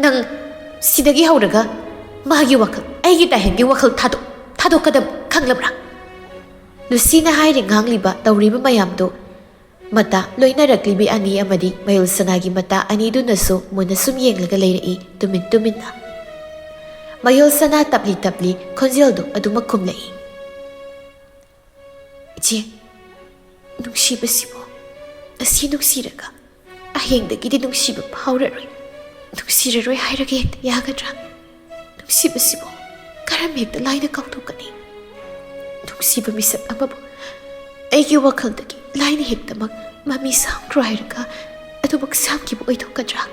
ꯅꯪ ꯁꯤꯗꯒꯤ ꯍꯧꯔꯒ ꯃꯥꯒꯤ ꯋꯥꯈꯜ, ꯑꯩꯒꯤ ꯇꯥꯍꯦꯟꯒꯤ ꯋꯥꯈꯜ ꯊꯥꯗꯣꯛ, ꯊꯥꯗꯣꯛꯀꯗꯕ, ꯈꯪꯂꯕ꯭ꯔꯥ?" ꯂꯨꯁꯤꯅ ꯍꯥꯏꯔꯤ ꯉꯥꯡꯂꯤꯕ ꯇꯧꯔꯤꯕ ꯃꯌꯥꯝꯗꯨ ꯃꯇꯥ ꯂꯣꯏꯅꯔꯛꯂꯤꯕꯤ ꯑꯅꯤ ꯑꯃꯗꯤ ꯃꯌꯣꯜꯁꯅꯥꯒꯤ ꯃꯇꯥ ꯑꯅꯤꯗꯨꯅꯁꯨ ꯃꯨꯟꯅ ꯁꯨꯝ ꯌꯦꯡꯂꯒ ꯂꯩꯔꯛꯏ ꯇꯨꯃꯤꯟ ꯇꯨꯃꯤꯟꯅ꯫ ꯃꯌꯣꯜꯁꯅꯥ ꯇꯞꯂꯤ ꯇꯞꯂꯤ ꯈꯣꯟꯖꯦꯜꯗꯨ ꯑꯗꯨꯃꯛ ꯈꯨꯝꯂꯛꯏ, "ꯏꯆꯦ, ꯅꯨꯡꯁꯤꯕꯁꯤꯕꯨ ꯉꯁꯤ ꯅꯨꯡꯁꯤꯔꯒ ꯍꯌꯦꯡꯗꯒꯤꯗꯤ ꯅꯨꯡꯁꯤꯕ ꯐꯥꯎꯔꯔꯣꯏ, ꯅꯨꯡꯁꯤꯔꯔꯣꯏ ꯍꯥꯏꯔꯒ ꯍꯦꯛꯇ ꯌꯥꯒꯗ꯭ꯔꯥ? ꯅꯨꯡꯁꯤꯕꯁꯤꯕꯨ?" ꯀꯔꯝ ꯍꯦꯛꯇ ꯂꯥꯏꯅ ꯀꯥꯎꯊꯣꯛꯀꯅꯤ? ꯅꯨꯡꯁꯤꯕ ꯃꯤꯁꯛ ꯑꯃꯕꯨ ꯑꯩꯒꯤ ꯋꯥꯈꯜꯗꯒꯤ ꯂꯥꯏꯅ ꯍꯦꯛꯇꯃꯛ ꯃꯃꯤ ꯁꯥꯝꯈ꯭ꯔꯣ ꯍꯥꯏꯔꯒ ꯑꯗꯨꯃꯛ ꯁꯥꯝꯈꯤꯕ ꯑꯣꯏꯊꯣꯛꯀꯗ꯭ꯔꯥ?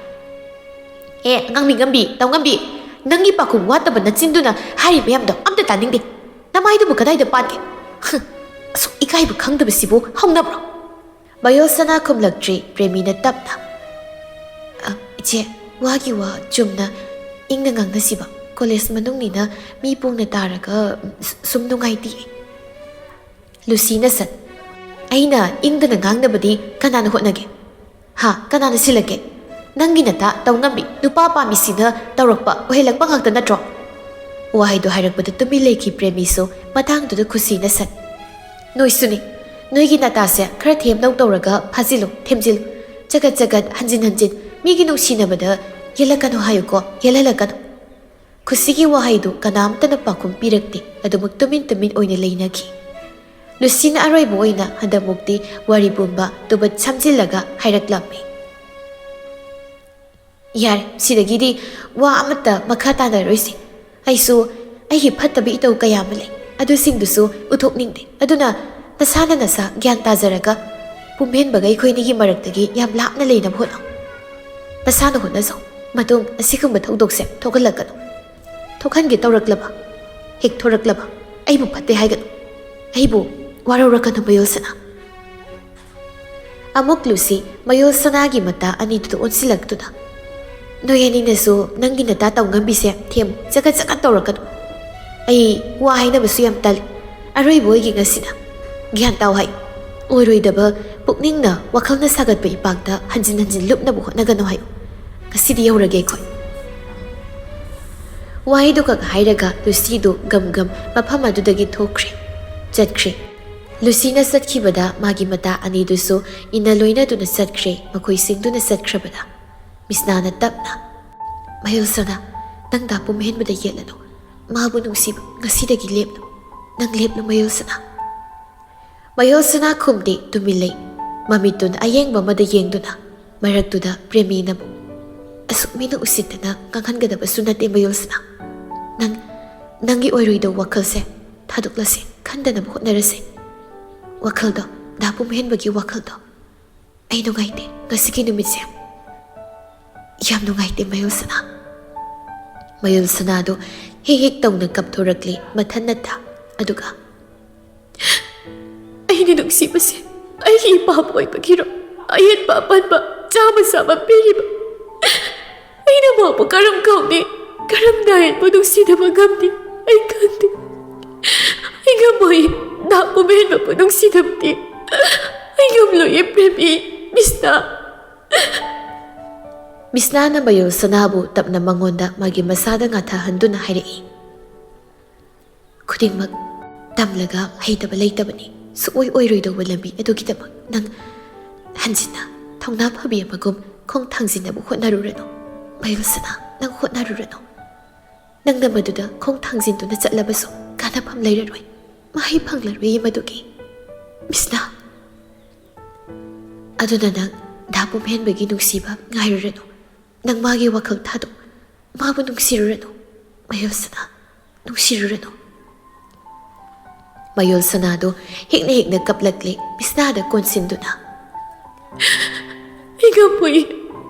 ꯑꯦ, ꯑꯉꯥꯡꯕꯤ ꯉꯝꯕꯤ, ꯇꯧ ꯉꯝꯕꯤ, ꯅꯪꯒꯤ ꯄꯥꯈꯨꯝ ꯋꯥꯠꯇꯕ ꯅꯆꯤꯟꯗꯨꯅ ꯍꯥꯏꯔꯤ ꯃꯌꯥꯝꯗꯣ ꯑꯝꯇ ꯇꯥꯅꯤꯡꯗꯦ꯫ ꯅꯃꯥꯏꯗꯨꯕꯨ ꯀꯗꯥꯏꯗ ꯄꯥꯟꯒꯦ? ꯍꯨꯝ, ꯑꯁꯨꯛ ꯏꯀꯥꯏꯕ ꯈꯪꯗꯕꯁꯤꯕꯨ ꯍꯧꯅꯕ꯭ꯔꯣ? ꯃꯌꯣꯜ ꯁꯅꯥ ꯈꯨꯝꯂꯛꯇ꯭ꯔꯤ꯫ ꯄ꯭ꯔꯦꯃꯤꯅ ꯇꯞꯅ, "ꯑ, ꯏꯆꯦ, ꯋꯥꯒꯤ ꯋꯥ ꯆꯨꯝꯅ ꯏꯪꯅ ꯉꯥꯡꯅꯁꯤꯕ꯫ ꯀꯣꯂꯦꯖ ꯃꯅꯨꯡꯅꯤꯅ ꯃꯤ ꯄꯨꯡꯅ ꯇꯥꯔꯒ ꯁ-, ꯁꯨꯝ ꯅꯨꯡꯉꯥꯏꯇꯦ꯫" ꯂꯨꯁꯤꯅ ꯁꯠ, "ꯑꯩꯅ ꯏꯪꯗꯅ ꯉꯥꯡꯅꯕꯗꯤ ꯀꯅꯥꯅ ꯍꯣꯠꯅꯒꯦ? ꯍꯥ, ꯀꯅꯥꯅ ꯁꯤꯜꯂꯛꯀꯦ? ꯅꯪꯒꯤ ꯅꯇꯥ ꯇꯧ ꯉꯝꯕꯤ ꯅꯨꯄꯥ ꯄꯥꯝꯃꯤꯁꯤꯅ ꯇꯧꯔꯛꯄ, ꯑꯣꯏꯍꯜꯂꯛꯄ ꯉꯥꯛꯇ ꯅꯠꯇ꯭ꯔꯣ?" ꯋꯥꯍꯩꯗꯣ ꯍꯥꯏꯔꯛꯄꯗ ꯇꯨꯃꯤꯟ ꯂꯩꯈꯤ ꯄ꯭ꯔꯦꯃꯤꯁꯨ꯫ ꯃꯇꯥꯡꯗꯨꯗ ꯈꯨꯁꯤꯅ ꯁꯠ, "ꯅꯣꯏꯁꯨꯅꯤ, ꯅꯣꯏꯒꯤ ꯅꯇꯥꯁꯦ ꯈꯔ ꯊꯦꯝꯗꯧ ꯇꯧꯔꯒ ꯐꯥꯖꯤꯜꯂꯨ, ꯊꯦꯝꯖꯤꯜꯂꯨ꯫ ꯆꯒꯠ ꯆꯒꯠ, ꯍꯟꯖꯤꯟ ꯍꯟꯖꯤꯟ ꯃꯤꯒꯤ ꯅꯨꯡꯁꯤꯅꯕꯗ ꯌꯦꯜꯂꯛꯀꯅꯨ ꯍꯥꯏꯌꯨꯀꯣ, ꯌꯦꯜꯍꯜꯂꯛꯀꯅꯨ꯫" ꯈꯨꯁꯤꯒꯤ ꯋꯥꯍꯩꯗꯨ ꯀꯅꯥꯝꯇꯅ ꯄꯥꯎꯈꯨꯝ ꯄꯤꯔꯛꯇꯦ꯫ ꯑꯗꯨꯃꯛ ꯇꯨꯃꯤꯟ ꯇꯨꯃꯤꯟ ꯑꯣꯏꯅ ꯂꯩꯅꯈꯤ꯫ ꯂꯨꯁꯤꯅ ꯑꯔꯣꯏꯕ ꯑꯣꯏꯅ ꯍꯟꯗꯛꯃꯨꯛꯇꯤ ꯋꯥꯔꯤ ꯄꯨꯝꯕ ꯇꯨꯕꯠ ꯁꯝꯖꯤꯜꯂꯒ ꯍꯥꯏꯔꯛꯂꯝꯃꯤ꯫ "ꯌꯥꯔꯦ, ꯁꯤꯗꯒꯤꯗꯤ ꯋꯥ ꯑꯃꯠꯇ ꯃꯈꯥ ꯇꯥꯅꯔꯣꯏꯁꯤ꯫ ꯑꯩꯁꯨ ꯑꯩꯒꯤ ꯐꯠꯇꯕ ꯏꯇꯧ ꯀꯌꯥ ꯑꯃ ꯂꯩ, ꯑꯗꯨꯁꯤꯡꯗꯨꯁꯨ ꯎꯊꯣꯛꯅꯤꯡꯗꯦ꯫ ꯑꯗꯨꯅ ꯅꯁꯥꯅ ꯅꯁꯥ ꯒ꯭ꯌꯥꯟ ꯇꯥꯖꯔꯒ ꯄꯨꯝꯍꯦꯟꯕꯒ ꯑꯩꯈꯣꯏꯅꯤꯒꯤ ꯃꯔꯛꯇꯒꯤ ꯌꯥꯝ ꯂꯥꯞꯅ ꯂꯩꯅꯕ ꯍꯣꯠꯅꯧ꯫ ꯅꯁꯥꯅ ꯍꯣꯠꯅꯖꯧ꯫ ꯃꯇꯨꯡ ꯑꯁꯤꯒꯨꯝꯕ ꯊꯧꯗꯣꯛꯁꯦ ꯊꯣꯛꯍꯜꯂꯛꯀꯅꯨ꯫ ꯊꯣꯛꯍꯟꯒꯦ ꯇꯧꯔꯛꯂꯕ, ꯍꯦꯛ ꯊꯣꯔꯛꯂꯕ, ꯑꯩꯕꯨ ꯐꯠꯇꯦ ꯍꯥꯏꯒꯅꯨ꯫ ꯑꯩꯕꯨ ꯋꯥꯔꯧꯔꯛꯀꯅꯨ, ꯃꯌꯣꯜ ꯁꯅꯥ꯫" ꯑꯃꯨꯛ ꯂꯨꯁꯤ ꯃꯌꯣꯜ ꯁꯅꯥꯒꯤ ꯃꯇꯥ ꯑꯅꯤꯗꯨꯗ ꯑꯣꯟꯁꯤꯜꯂꯛꯇꯨꯅ, "ꯅꯣꯏ ꯑꯅꯤꯅꯁꯨ ꯅꯪꯒꯤ ꯅꯇꯥ ꯇꯧ ꯉꯝꯕꯤꯁꯦ ꯊꯦꯝꯃꯨ, ꯆꯒꯠ ꯆꯒꯠ ꯇꯧꯔꯛꯀꯅꯨ꯫ ꯑꯩ ꯋꯥ ꯍꯥꯏꯅꯕꯁꯨ ꯌꯥꯝ ꯇꯜꯂꯤ꯫ ꯑꯔꯣꯏꯕ ꯑꯣꯏꯒꯦ ꯉꯁꯤꯅ꯫ ꯒ꯭ꯌꯥꯟ ꯇꯥꯎ ꯍꯥꯏꯌꯨ꯫ ꯑꯣꯏꯔꯣꯏꯗꯕ ꯄꯨꯛꯅꯤꯡꯅ ꯋꯥꯈꯜꯅ ꯁꯥꯒꯠꯄ ꯏꯄꯥꯛꯇ ꯍꯟꯖꯤꯟ ꯍꯟꯖꯤꯟ ꯂꯨꯞꯅꯕ ꯍꯣꯠꯅꯒꯅꯨ ꯍꯥꯏꯌꯨ꯫ ꯉꯁꯤꯗꯤ ꯌꯧꯔꯒꯦ ꯑꯩꯈꯣꯏ꯫" ꯋꯥꯍꯩꯗꯨꯈꯛ ꯍꯥꯏꯔꯒ ꯂꯨꯁꯤꯗꯨ ꯒꯝ ꯒꯝ ꯃꯐꯝ ꯑꯗꯨꯗꯒꯤ ꯊꯣꯛꯈ꯭ꯔꯦ, ꯆꯠꯈ꯭ꯔꯦ꯫ ꯂꯨꯁꯤꯅ ꯆꯠꯈꯤꯕꯗ ꯃꯥꯒꯤ ꯃꯇꯥ ꯑꯅꯤꯗꯨꯁꯨ ꯏꯟꯅ ꯂꯣꯏꯅꯗꯨꯅ ꯆꯠꯈ꯭ꯔꯦ꯫ ꯃꯈꯣꯏ ꯁꯤꯡꯗꯨꯅ ꯆꯠꯈ꯭ꯔꯕꯗ ꯃꯤꯁꯅꯥꯅ ꯇꯞꯅ, "ꯃꯌꯣꯜ ꯁꯅꯥ, ꯅꯪ ꯗꯥ ꯄꯨꯝꯍꯦꯟꯕꯗ ꯌꯦꯠꯂꯅꯨ꯫ ꯃꯥꯕꯨ ꯅꯨꯡꯁꯤꯕ ꯉꯁꯤꯗꯒꯤ ꯂꯦꯞꯂꯨ꯫ ꯅꯪ ꯂꯦꯞꯂꯨ, ꯃꯌꯣꯜ ꯁꯅꯥ꯫" ꯃꯌꯣꯜ ꯁꯅꯥ ꯈꯨꯝꯗꯦ, ꯇꯨꯃꯤꯟ ꯂꯩ꯫ ꯃꯃꯤꯠꯇꯨꯅ ꯑꯌꯦꯡꯕ ꯑꯃꯗ ꯌꯦꯡꯗꯨꯅ, ꯃꯔꯛꯇꯨꯗ ꯄ꯭ꯔꯦꯃꯤꯅꯕꯨ, "ꯑꯁꯨꯛ ꯃꯤꯅ ꯎꯁꯤꯠꯇꯅ ꯉꯥꯡꯍꯟꯒꯗꯕꯁꯨ ꯅꯠꯇꯦ, ꯃꯌꯣꯜ ꯁꯅꯥ꯫ ꯅꯪ, ꯅꯪꯒꯤ ꯑꯣꯏꯔꯣꯏꯗꯧꯕ ꯋꯥꯈꯜꯁꯦ ꯊꯥꯗꯣꯛꯂꯁꯦ, ꯈꯟꯗꯅꯕ ꯍꯣꯠꯅꯔꯁꯦ꯫ ꯋꯥꯈꯜꯗꯣ, ꯗꯥ ꯄꯨꯝꯍꯦꯟꯕꯒꯤ ꯋꯥꯈꯜꯗꯣ꯫ ꯑꯩ ꯅꯨꯡꯉꯥꯏꯇꯦ ꯉꯁꯤꯒꯤ ꯅꯨꯃꯤꯠꯁꯦ꯫ ꯌꯥꯝ ꯅꯨꯡꯉꯥꯏꯇꯦ ꯃꯌꯣꯜ ꯁꯅꯥ꯫ ꯃꯌꯣꯜ ꯁꯅꯥꯗꯣ ꯍꯦꯛ ꯍꯦꯛ ꯇꯧꯅ ꯀꯞꯊꯣꯔꯛꯂꯤ ꯃꯊꯟꯅꯇ꯫ ꯑꯗꯨꯒ, "ꯑꯩꯅ ꯅꯨꯡꯁꯤꯕꯁꯦ ꯑꯩꯒꯤ ꯏꯄꯥꯕꯨ ꯑꯣꯏꯕꯒꯤꯔꯣ? ꯑꯍꯦꯟꯕ ꯑꯄꯟꯕ ꯆꯥꯕ ꯆꯥꯕ ꯄꯤꯔꯤꯕ ꯑꯩꯅ ꯃꯥꯕꯨ ꯀꯔꯝ ꯀꯧꯅꯤ? ꯀꯔꯝꯅ ꯑꯍꯦꯟꯕ ꯅꯨꯡꯁꯤꯗꯕ ꯉꯝꯅꯤ? ꯑꯩ ꯈꯪꯗꯦ꯫ ꯑꯩ ꯉꯝꯃꯣꯏ꯫ ꯗꯥ ꯄꯨꯝꯍꯦꯟꯕꯕꯨ ꯅꯨꯡꯁꯤꯗꯕꯗꯤ ꯑꯩ ꯉꯝꯂꯣꯏꯌꯦ ꯄ꯭ꯔꯦꯃꯤ, ꯃꯤꯁꯅꯥ꯫" ꯃꯤꯁꯅꯥꯅ ꯃꯌꯣꯜ ꯁꯅꯥꯕꯨ ꯇꯞꯅ ꯃꯉꯣꯟꯗ ꯃꯥꯒꯤ ꯃꯁꯥꯗ ꯉꯥꯊꯍꯟꯗꯨꯅ ꯍꯥꯏꯔꯛꯏ, "ꯈꯨꯗꯤꯡꯃꯛ ꯇꯝꯂꯒ ꯍꯩꯇꯕ ꯂꯩꯇꯕꯅꯤ꯫ ꯁꯨꯛꯑꯣꯏ ꯑꯣꯏꯔꯣꯏꯗꯧꯕ ꯂꯝꯕꯤ ꯑꯗꯨꯒꯤꯗꯃꯛ ꯅꯪ ꯍꯟꯖꯤꯟꯅ ꯊꯧꯅꯥ ꯐꯕꯤ ꯑꯃꯒꯨꯝ ꯈꯣꯡ ꯊꯥꯡꯖꯤꯟꯅꯕ ꯍꯣꯠꯅꯔꯨꯔꯅꯨ꯫ ꯃꯌꯣꯜ ꯁꯅꯥ, ꯅꯪ ꯍꯣꯠꯅꯔꯨꯔꯅꯨ꯫ ꯅꯪꯅ ꯃꯗꯨꯗ ꯈꯣꯡ ꯊꯥꯡꯖꯤꯟꯗꯨꯅ ꯆꯠꯂꯕꯁꯨ ꯀꯥꯟꯅꯐꯝ ꯂꯩꯔꯔꯣꯏ꯫ ꯃꯍꯩ ꯐꯪꯂꯔꯣꯏꯌꯦ ꯃꯗꯨꯒꯤ꯫ ꯃꯤꯁꯅꯥ, ꯑꯗꯨꯅ ꯅꯪ ꯗꯥ ꯄꯨꯝꯍꯦꯟꯕꯒꯤ ꯅꯨꯡꯁꯤꯕ ꯉꯥꯏꯔꯨꯔꯅꯨ꯫ ꯅꯪ ꯃꯥꯒꯤ ꯋꯥꯈꯜ ꯊꯥꯗꯣꯛ꯫ ꯃꯥꯕꯨ ꯅꯨꯡꯁꯤꯔꯨꯔꯅꯨ꯫ ꯃꯌꯣꯜ ꯁꯅꯥ, ꯅꯨꯡꯁꯤꯔꯨꯔꯅꯨ꯫" ꯃꯌꯣꯜ ꯁꯅꯥꯗꯣ ꯍꯦꯛꯅ ꯍꯦꯛꯅ ꯀꯞꯂꯛꯂꯦ, ꯃꯤꯁꯅꯥꯗ ꯀꯣꯟꯁꯤꯟꯗꯨꯅ꯫ "ꯑꯩ ꯉꯝꯃꯣꯏ꯫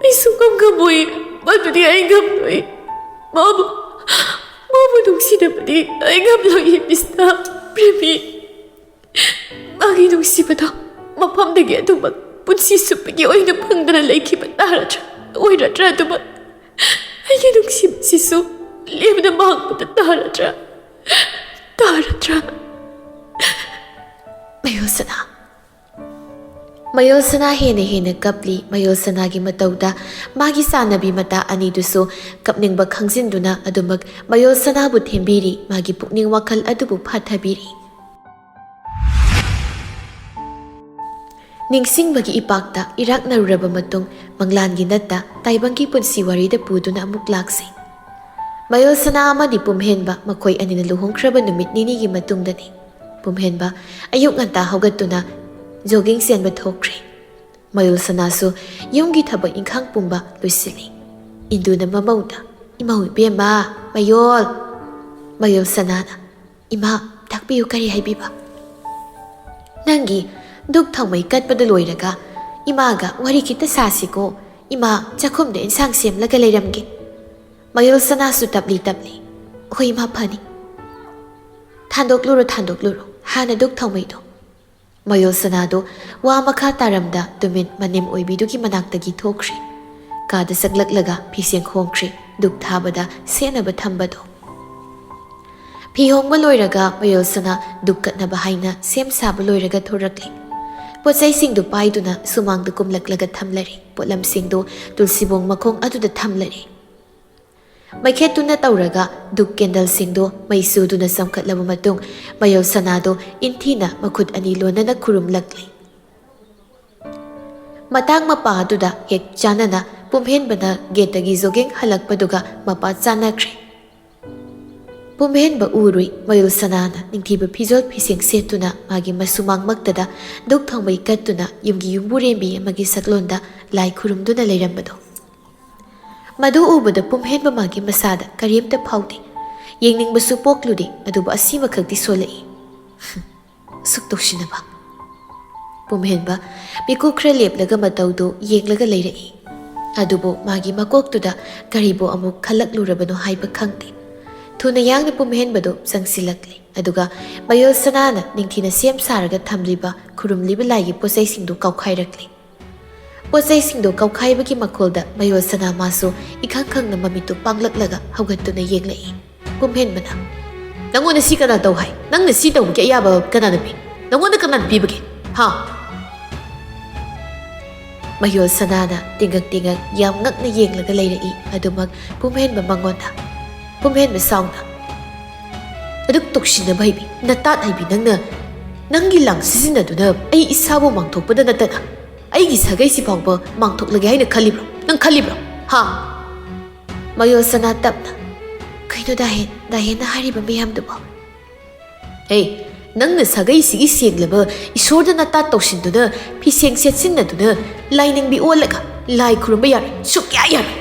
ꯑꯩ ꯁꯨꯡꯉꯝ ꯉꯝꯃꯣꯏ꯫ ꯃꯗꯨꯗꯤ ꯑꯩ ꯉꯝꯂꯣꯏ꯫ ꯃꯥꯕꯨ, ꯃꯥꯕꯨ ꯅꯨꯡꯁꯤꯗꯕꯗꯤ ꯑꯩ ꯉꯝꯂꯣꯏ, ꯃꯤꯁꯅꯥ꯫ ꯄ꯭ꯔꯦꯃꯤ, ꯃꯥꯒꯤ ꯅꯨꯡꯁꯤꯕꯗꯣ ꯃꯐꯝꯗꯒꯤ ꯑꯗꯨꯃꯛ ꯄꯨꯟꯁꯤ ꯆꯨꯞꯄꯒꯤ ꯑꯣꯏꯅ ꯐꯪꯗꯅ ꯂꯩꯈꯤꯕ ꯇꯥꯔꯗ꯭ꯔꯥ? ꯑꯣꯏꯔꯗ꯭ꯔꯥ ꯑꯗꯨꯃꯛ? ꯑꯩꯒꯤ ꯅꯨꯡꯁꯤꯕꯁꯤꯁꯨ ꯂꯦꯝꯅ ꯃꯥꯡꯕꯗ ꯇꯥꯔꯗ꯭ꯔꯥ? ꯇꯥꯔꯗ꯭ꯔꯥ?" ꯃꯌꯣꯜ ꯁꯅꯥ꯫ ꯃꯌꯣꯜ ꯁꯅꯥ ꯍꯦꯟꯅ ꯍꯦꯟꯅ ꯀꯞꯂꯤ꯫ ꯃꯌꯣꯜ ꯁꯅꯥꯒꯤ ꯃꯇꯧꯗ ꯃꯥꯒꯤ ꯆꯥꯟꯅꯕꯤ ꯃꯇꯥ ꯑꯅꯤꯗꯨꯁꯨ ꯀꯞꯅꯤꯡꯕ ꯈꯪꯖꯤꯟꯗꯨꯅ ꯑꯗꯨꯃꯛ ꯃꯌꯣꯜ ꯁꯅꯥꯕꯨ ꯊꯦꯝꯕꯤꯔꯤ, ꯃꯥꯒꯤ ꯄꯨꯛꯅꯤꯡ ꯋꯥꯈꯜ ꯑꯗꯨꯕꯨ ꯐꯥꯊꯕꯤꯔꯤ꯫ ꯅꯤꯡꯁꯤꯡꯕꯒꯤ ꯏꯄꯥꯛꯇ ꯏꯔꯥꯛꯅꯔꯨꯔꯕ ꯃꯇꯨꯡ, ꯃꯪꯂꯥꯟꯒꯤ ꯅꯠꯇ ꯇꯥꯏꯕꯪꯒꯤ ꯄꯨꯟꯁꯤ ꯋꯥꯔꯤꯗ ꯄꯨꯗꯨꯅ ꯑꯃꯨꯛ ꯂꯥꯛꯁꯤ꯫ ꯃꯌꯣꯜ ꯁꯅꯥ ꯑꯃꯗꯤ ꯄꯨꯝꯍꯦꯟꯕ ꯃꯈꯣꯏ ꯑꯅꯤꯅ ꯂꯨꯍꯣꯡꯈ꯭ꯔꯕ ꯅꯨꯃꯤꯠ ꯅꯤꯅꯤꯒꯤ ꯃꯇꯨꯡꯗꯅꯤ꯫ ꯄꯨꯝꯍꯦꯟꯕ ꯑꯌꯨꯛ ꯉꯟꯇꯥ ꯍꯧꯒꯠꯇꯨꯅ ꯖꯣꯒꯤꯡ ꯆꯦꯟꯕ ꯊꯣꯛꯈ꯭ꯔꯦ꯫ ꯃꯌꯣꯜ ꯁꯅꯥꯁꯨ ꯌꯨꯝꯒꯤ ꯊꯕꯛ ꯏꯪꯈꯥꯡ ꯄꯨꯝꯕ ꯂꯣꯏꯁꯤꯜꯂꯤ꯫ ꯏꯟꯗꯨꯅ ꯃꯃꯧꯗ, "ꯏꯃꯧ ꯏꯕꯦꯝꯃ, ꯃꯌꯣꯜ, ꯃꯌꯨꯜ ꯁꯅꯥꯅ, "ꯏꯃꯥ, ꯇꯥꯛꯄꯤꯌꯨ, ꯀꯔꯤ ꯍꯥꯏꯕꯤꯕ?" "ꯅꯪꯒꯤ ꯙꯨꯛ ꯊꯥꯎꯃꯩ ꯀꯠꯄꯗ ꯂꯣꯏꯔꯒ ꯏꯃꯥꯒ ꯋꯥꯔꯤ ꯈꯤꯇ ꯁꯥꯁꯤꯀꯣ꯫ ꯏꯃꯥ ꯆꯥꯛꯈꯨꯝꯗ ꯏꯟꯁꯥꯡ ꯁꯦꯝꯂꯒ ꯂꯩꯔꯝꯒꯦ꯫" ꯃꯌꯨꯜ ꯁꯅꯥꯁꯨ ꯇꯞꯂꯤ ꯇꯞꯂꯤ, "ꯍꯣꯏ ꯏꯃꯥ, ꯐꯅꯤ꯫ ꯊꯥꯡꯗꯣꯛꯂꯨꯔꯣ, ꯊꯥꯡꯗꯣꯛꯂꯨꯔꯣ ꯍꯥꯟꯅ ꯙꯨꯛ ꯊꯥꯎꯃꯩꯗꯣ꯫" ꯃꯌꯨꯜ ꯁꯅꯥꯗꯨ ꯋꯥ ꯃꯈꯥ ꯇꯥꯔꯝꯗ ꯇꯨꯃꯤꯟ ꯃꯅꯦꯝ ꯑꯣꯏꯕꯤꯗꯨꯒꯤ ꯃꯅꯥꯛꯇꯒꯤ ꯊꯣꯛꯈ꯭ꯔꯦ꯫ ꯀꯥꯗ ꯆꯪꯂꯛꯂꯒ ꯐꯤꯁꯦꯡ ꯈꯣꯡꯈ꯭ꯔꯦ, ꯙꯨꯛ ꯊꯥꯕꯗ ꯁꯦꯟꯅꯕ ꯊꯝꯕꯗꯣ꯫ ꯐꯤ ꯍꯣꯡꯕ ꯂꯣꯏꯔꯒ ꯃꯌꯨꯜ ꯁꯅꯥ ꯙꯨꯛ ꯀꯠꯅꯕ ꯍꯥꯏꯅ ꯁꯦꯝ ꯁꯥꯕ ꯂꯣꯏꯔꯒ ꯊꯣꯔꯛꯂꯦ꯫ ꯄꯣꯠꯆꯩꯁꯤꯡꯗꯨ ꯄꯥꯏꯗꯨꯅ ꯁꯨꯃꯥꯡꯗ ꯀꯨꯝꯂꯛꯂꯒ ꯊꯝꯂꯔꯦ꯫ ꯄꯣꯠꯂꯝꯁꯤꯡꯗꯨ ꯇꯨꯜꯁꯤꯕꯣꯡ ꯃꯈꯣꯡ ꯑꯗꯨꯗ ꯊꯝꯂꯔꯦ꯫ ꯃꯩꯈꯦꯠꯇꯨꯅ ꯇꯧꯔꯒ ꯙꯨꯛ ꯀꯦꯟꯗꯜꯁꯤꯡꯗꯨ ꯃꯩ ꯁꯨꯗꯨꯅ ꯆꯝꯈꯠꯂꯕ ꯃꯇꯨꯡ, ꯃꯌꯨꯜ ꯁꯅꯥꯗꯨ ꯏꯟꯊꯤꯅ ꯃꯈꯨꯠ ꯑꯅꯤ ꯂꯣꯟꯅꯅ ꯈꯨꯔꯨꯝꯂꯛꯂꯦ꯫ ꯃꯇꯥꯡ ꯃꯄꯥ ꯑꯗꯨꯗ ꯍꯦꯛ ꯆꯥꯟꯅꯅ ꯄꯨꯝꯍꯦꯟꯕꯅ ꯒꯦꯠꯇꯒꯤ ꯖꯣꯒꯤꯡ ꯍꯜꯂꯛꯄꯗꯨꯒ ꯃꯄꯥ ꯆꯥꯟꯅꯈ꯭ꯔꯦ꯫ ꯄꯨꯝꯍꯦꯟꯕ ꯎꯔꯨꯏ ꯃꯌꯨꯜ ꯁꯅꯥꯅ ꯅꯤꯡꯊꯤꯕ ꯐꯤꯖꯣꯜ ꯐꯤꯁꯦꯡ ꯁꯦꯠꯇꯨꯅ ꯃꯥꯒꯤ ꯃꯁꯨꯃꯥꯡꯃꯛꯇꯗ ꯙꯨꯛ ꯊꯥꯎꯃꯩ ꯀꯠꯇꯨꯅ ꯌꯨꯝꯒꯤ ꯌꯨꯝꯕꯨꯔꯦꯝꯕꯤ ꯑꯃꯒꯤ ꯁꯛꯂꯣꯟꯗ ꯂꯥꯏ ꯈꯨꯔꯨꯝꯗꯨꯅ ꯂꯩꯔꯝꯕꯗꯣ꯫ ꯃꯗꯨ ꯎꯕꯗ ꯄꯨꯝꯍꯦꯟꯕ ꯃꯥꯒꯤ ꯃꯁꯥꯗ ꯀꯔꯤꯝꯇ ꯐꯥꯎꯗꯦ꯫ ꯌꯦꯡꯅꯤꯡꯕꯁꯨ ꯄꯣꯛꯂꯨꯗꯦ, ꯑꯗꯨꯕꯨ ꯑꯁꯤꯃꯈꯛꯇꯤ ꯁꯣꯜꯂꯛꯏ꯫ ꯑꯁꯨꯛ ꯇꯧꯁꯤꯟꯅꯕ꯫ ꯄꯨꯝꯍꯦꯟꯕ ꯃꯤꯀꯨꯞ ꯈꯔ ꯂꯦꯞꯂꯒ ꯃꯇꯧꯗꯨ ꯌꯦꯡꯂꯒ ꯂꯩꯔꯛꯏ꯫ ꯑꯗꯨꯕꯨ ꯃꯥꯒꯤ ꯃꯀꯣꯛꯇꯨꯗ ꯀꯔꯤꯕꯨ ꯑꯃꯨꯛ ꯈꯜꯂꯛꯂꯨꯔꯕꯅꯣ ꯍꯥꯏꯕ ꯈꯪꯗꯦ꯫ ꯊꯨꯅ ꯌꯥꯡꯅ ꯄꯨꯝꯍꯦꯟꯕꯗꯨ ꯆꯪꯁꯤꯜꯂꯛꯂꯦ꯫ ꯑꯗꯨꯒ ꯃꯌꯣꯜ ꯁꯅꯥꯅ ꯅꯤꯡꯊꯤꯅ ꯁꯦꯝ ꯁꯥꯔꯒ ꯊꯝꯂꯤꯕ ꯈꯨꯔꯨꯝꯂꯤꯕ ꯂꯥꯏꯒꯤ ꯄꯣꯠꯆꯩꯁꯤꯡꯗꯨ ꯀꯥꯎꯈꯥꯏꯔꯛꯂꯦ꯫ ꯄꯣꯠꯆꯩꯁꯤꯡꯗꯨ ꯀꯥꯎꯈꯥꯏꯕꯒꯤ ꯃꯈꯣꯜꯗ ꯃꯌꯣꯜ ꯁꯅꯥ ꯃꯥꯁꯨ ꯏꯈꯪ ꯈꯪꯅ ꯃꯃꯤꯠꯇꯨ ꯄꯥꯡꯂꯛꯂꯒ ꯍꯧꯒꯠꯇꯨꯅ ꯌꯦꯡꯂꯛꯏ꯫ ꯄꯨꯝꯍꯦꯟꯕꯅ, "ꯅꯪꯉꯣꯟꯗ ꯁꯤ ꯀꯅꯥ ꯇꯧ ꯍꯥꯏ? ꯅꯪꯅ ꯁꯤ ꯇꯧꯕꯒꯤ ꯑꯌꯥꯕ ꯀꯅꯥꯅ ꯄꯤ? ꯅꯪꯉꯣꯟꯗ ꯀꯅꯥꯅ ꯄꯤꯕꯒꯦ? ꯍꯥ?" ꯃꯌꯣꯜ ꯁꯅꯥꯅ ꯇꯤꯡꯉꯛ ꯇꯤꯡꯉꯛ ꯌꯥꯝ ꯉꯛꯅ ꯌꯦꯡꯂꯒ ꯂꯩꯔꯛꯏ꯫ ꯑꯗꯨꯃꯛ ꯄꯨꯝꯍꯦꯟꯕ ꯃꯉꯣꯟꯗ, ꯄꯨꯝꯍꯦꯟꯕ ꯁꯥꯎꯅ, "ꯑꯗꯨꯛ ꯇꯧꯁꯤꯟꯅꯕ ꯍꯩꯕꯤ, ꯅꯇꯥꯠ ꯍꯩꯕꯤ ꯅꯪꯅ, ꯅꯪꯒꯤ ꯂꯥꯡ ꯁꯤꯖꯤꯟꯅꯗꯨꯅ ꯑꯩ ꯏꯁꯥꯕꯨ ꯃꯥꯡꯊꯣꯛꯄꯗ ꯅꯠꯇꯅ ꯑꯩꯒꯤ ꯁꯥꯒꯩꯁꯤ ꯐꯥꯎꯕ ꯃꯥꯡꯊꯣꯛꯂꯒꯦ ꯍꯥꯏꯅ ꯈꯜꯂꯤꯕ꯭ꯔꯣ? ꯅꯪ ꯈꯜꯂꯤꯕ꯭ꯔꯣ? ꯍꯥ?" ꯃꯌꯣꯜ ꯁꯅꯥ ꯇꯞꯅ, "ꯀꯩꯅꯣ ꯗꯥꯍꯦꯟ, ꯗꯥꯍꯦꯟꯅ ꯍꯥꯏꯔꯤꯕ ꯃꯌꯥꯝꯗꯨꯕꯣ?" "ꯍꯦ, ꯅꯪꯅ ꯁꯥꯒꯩꯁꯤꯒꯤ ꯁꯦꯡꯂꯕ ꯏꯁꯣꯔꯗ ꯅꯇꯥꯠ ꯇꯧꯁꯤꯟꯗꯨꯅ, ꯐꯤꯁꯦꯡ ꯁꯦꯠꯆꯤꯟꯅꯗꯨꯅ, ꯂꯥꯏꯅꯤꯡꯕꯤ ꯑꯣꯜꯂꯒ ꯂꯥꯏ ꯈꯨꯔꯨꯝꯕ ꯌꯥꯔꯣꯏ, ꯁꯨꯛꯌꯥ ꯌꯥꯔꯣꯏ꯫"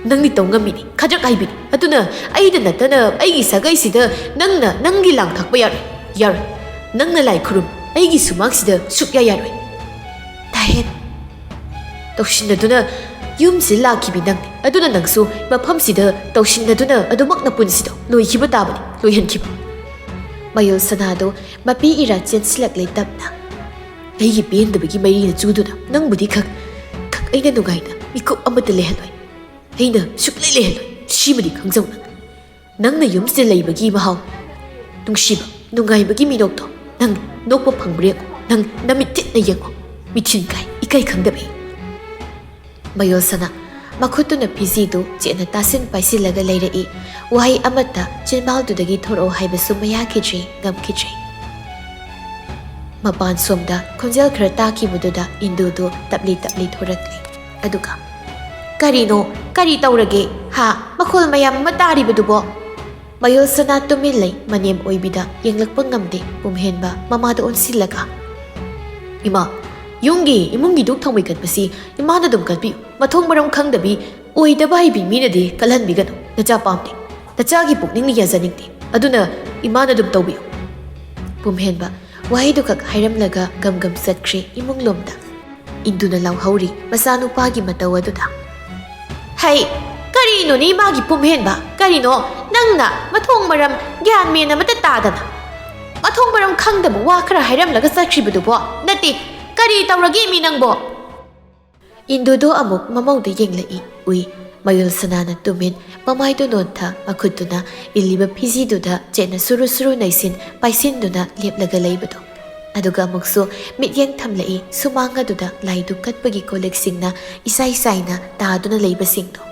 ꯅꯪꯗꯤ ꯇꯧ ꯉꯝꯃꯤꯅꯤ, ꯈꯗ꯭ꯔꯛ ꯍꯩꯕꯤꯅꯤ꯫ ꯑꯗꯨꯅ ꯑꯩꯗ ꯅꯠꯇꯅ ꯑꯩꯒꯤ ꯁꯥꯒꯩꯁꯤꯗ ꯅꯪꯅ ꯅꯪꯒꯤ ꯂꯥꯡ ꯊꯥꯛꯄ ꯌꯥꯔꯣꯏ, ꯌꯥꯔꯣꯏ꯫ ꯅꯪꯅ ꯂꯥꯏ ꯈꯨꯔꯨꯝ, ꯑꯩꯒꯤ ꯁꯨꯃꯥꯡꯁꯤꯗ ꯁꯨꯛꯌꯥ ꯌꯥꯔꯣꯏ꯫ ꯇꯥꯍꯦꯟ, ꯇꯧꯁꯤꯟꯅꯗꯨꯅ ꯌꯨꯝꯁꯤꯗ ꯂꯥꯛꯈꯤꯕꯤ ꯅꯪꯅꯤ꯫ ꯑꯗꯨꯅ ꯅꯪꯁꯨ ꯃꯐꯝꯁꯤꯗ ꯇꯧꯁꯤꯟꯅꯗꯨꯅ ꯑꯗꯨꯃꯛ ꯅꯄꯨꯟꯁꯤꯗꯣ ꯂꯣꯏꯈꯤꯕ ꯇꯥꯕꯅꯤ, ꯂꯣꯏꯍꯟꯈꯤꯕ꯫ ꯃꯌꯣꯜ ꯁꯅꯥꯗꯣ ꯃꯄꯤ ꯏꯔꯥ ꯆꯦꯟꯁꯤꯜꯂꯛꯂꯦ ꯇꯞꯅ꯫ ꯑꯩꯒꯤ ꯄꯦꯟꯗꯕꯒꯤ ꯃꯩꯔꯤꯅ ꯆꯨꯗꯨꯅ ꯅꯪꯕꯨꯗꯤ ꯈꯛ, ꯈꯛ ꯑꯩꯅ ꯅꯨꯡꯉꯥꯏꯅ ꯃꯤꯀꯨꯞ ꯑꯃꯠꯇ ꯂꯩꯍꯜꯂꯣꯏ꯫ ꯑꯩꯅ ꯁꯨꯛꯂꯩ ꯂꯩꯍꯜꯂꯣꯏ꯫ ꯁꯤꯃꯗꯤ ꯈꯪꯖꯧ ꯅꯪ꯫ ꯅꯪꯅ ꯌꯨꯝꯁꯤꯗ ꯂꯩꯕꯒꯤ ꯃꯍꯥꯎ, ꯅꯨꯡꯁꯤꯕ, ꯅꯨꯡꯉꯥꯏꯕꯒꯤ ꯃꯤꯅꯣꯛꯇꯣ ꯅꯪ ꯅꯣꯛꯄ ꯐꯪꯕ꯭ꯔꯥ ꯌꯦꯡꯉꯣ꯫ ꯅꯪ ꯅꯃꯤꯠ ꯊꯤꯠꯅ ꯌꯦꯡꯉꯣ꯫ ꯃꯤꯊꯤꯟ ꯀꯥꯏ, ꯏꯀꯥꯏ ꯈꯪꯗꯕꯤ꯫ ꯃꯌꯣꯜ ꯁꯅꯥ ꯃꯈꯨꯠꯇꯨꯅ ꯐꯤꯖꯤꯗꯨ ꯆꯦꯠꯅ ꯇꯥꯁꯤꯟ ꯄꯥꯏꯁꯤꯜꯂꯒ ꯂꯩꯔꯛꯏ꯫ ꯋꯥꯍꯩ ꯑꯃꯠꯇ ꯆꯤꯟꯕꯥꯜꯗꯨꯗꯒꯤ ꯊꯣꯔꯛꯑꯣ ꯍꯥꯏꯕꯁꯨ ꯃꯌꯥꯈꯤꯗ꯭ꯔꯦ, ꯉꯝꯈꯤꯗ꯭ꯔꯦ꯫ ꯃꯄꯥꯟ ꯁꯣꯝꯗ ꯈꯣꯟꯖꯦꯜ ꯈꯔ ꯇꯥꯈꯤꯕꯗꯨꯗ ꯏꯟꯗꯨꯗꯨ ꯇꯞꯂꯤ ꯇꯞꯂꯤ ꯊꯣꯔꯛꯂꯦ꯫ ꯑꯗꯨꯒ, "ꯀꯔꯤꯅꯣ? ꯀꯔꯤ ꯇꯧꯔꯒꯦ? ꯍꯥ? ꯃꯈꯣꯜ ꯃꯌꯥꯝ ꯑꯃ ꯇꯥꯔꯤꯕꯗꯨꯕꯣ?" ꯃꯌꯣꯜ ꯁꯅꯥ ꯇꯨꯃꯤꯟ ꯂꯩ, ꯃꯅꯦꯝ ꯑꯣꯏꯕꯤꯗ ꯌꯦꯡꯂꯛꯄ ꯉꯝꯗꯦ꯫ ꯄꯨꯝꯍꯦꯟꯕ ꯃꯃꯥꯗ ꯑꯣꯟꯁꯤꯜꯂꯒ, "ꯏꯃꯥ, ꯌꯨꯝꯒꯤ, ꯏꯃꯨꯡꯒꯤ ꯗꯨꯛ ꯊꯥꯎꯃꯩ ꯀꯠꯄꯁꯤ ꯏꯃꯥꯅ ꯑꯗꯨꯝ ꯀꯠꯄꯤꯌꯨ꯫ ꯃꯊꯣꯡ ꯃꯔꯝ ꯈꯪꯗꯕꯤ, ꯑꯣꯏꯗꯕ ꯍꯩꯕꯤ ꯃꯤꯅꯗꯤ ꯀꯜꯍꯟꯕꯤꯒꯅꯨ꯫ ꯅꯆꯥ ꯄꯥꯝꯗꯦ꯫ ꯅꯆꯥꯒꯤ ꯄꯨꯛꯅꯤꯡꯅ ꯌꯥꯖꯅꯤꯡꯗꯦ꯫ ꯑꯗꯨꯅ ꯏꯃꯥꯅ ꯑꯗꯨꯝ ꯇꯧꯕꯤꯌꯨ꯫" ꯄꯨꯝꯍꯦꯟꯕ ꯋꯥꯍꯩꯗꯨꯈꯛ ꯍꯥꯏꯔꯝꯂꯒ ꯒꯝ ꯒꯝ ꯆꯠꯈ꯭ꯔꯦ ꯏꯃꯨꯡꯂꯣꯝꯗ꯫ ꯏꯟꯗꯨꯅ ꯂꯥꯎꯍꯧꯔꯤ ꯃꯆꯥꯅꯨꯄꯥꯒꯤ ꯃꯇꯧ ꯑꯗꯨꯗ꯫ "ꯍꯩ, ꯀꯔꯤꯅꯣꯅꯦ ꯃꯥꯒꯤ ꯄꯨꯝꯍꯦꯟꯕ? ꯀꯔꯤꯅꯣ ꯅꯪꯅ ꯃꯊꯣꯡ ꯃꯔꯝ ꯒ꯭ꯌꯥꯟ ꯃꯦꯟ ꯑꯃꯠꯇ ꯇꯥꯗꯅ? ꯃꯊꯣꯡ ꯃꯔꯝ ꯈꯪꯗꯕ ꯋꯥ ꯈꯔ ꯍꯥꯏꯔꯝꯂꯒ ꯆꯠꯈ꯭ꯔꯤꯕꯗꯨꯕꯣ? ꯅꯠꯇꯦ, ꯀꯔꯤ ꯇꯧꯔꯒꯦ ꯃꯤ ꯅꯪꯕꯣ?" ꯏꯟꯗꯨꯗꯨ ꯑꯃꯨꯛ ꯃꯃꯧꯗ ꯌꯦꯡꯂꯛꯏ꯫ ꯎꯏ, ꯃꯌꯣꯜ ꯁꯅꯥꯅ ꯇꯨꯃꯤꯟ, ꯃꯃꯥꯏꯗꯨ ꯅꯣꯟꯊ, ꯃꯈꯨꯠꯇꯨꯅ ꯏꯜꯂꯤꯕ ꯐꯤꯖꯤꯗꯨꯗ ꯆꯦꯠꯅ ꯁꯨꯔꯨ ꯁꯨꯔꯨ ꯅꯩꯁꯤꯟ ꯄꯥꯏꯁꯤꯟꯗꯨꯅ ꯂꯦꯞꯂꯒ ꯂꯩꯕꯗꯣ꯫ ꯑꯗꯨꯒ ꯑꯃꯨꯛꯁꯨ ꯃꯤꯠꯌꯦꯡ ꯊꯝꯂꯛꯏ ꯁꯨꯃꯥꯡ ꯑꯗꯨꯗ ꯂꯥꯏꯗꯨꯛ ꯀꯠꯄꯒꯤ ꯀꯣꯜ ꯂꯤꯛꯁꯤꯡꯅ ꯏꯁꯥꯏ ꯁꯥꯏꯅ ꯇꯥꯗꯨꯅ ꯂꯩꯕꯁꯤꯡꯗꯣ꯫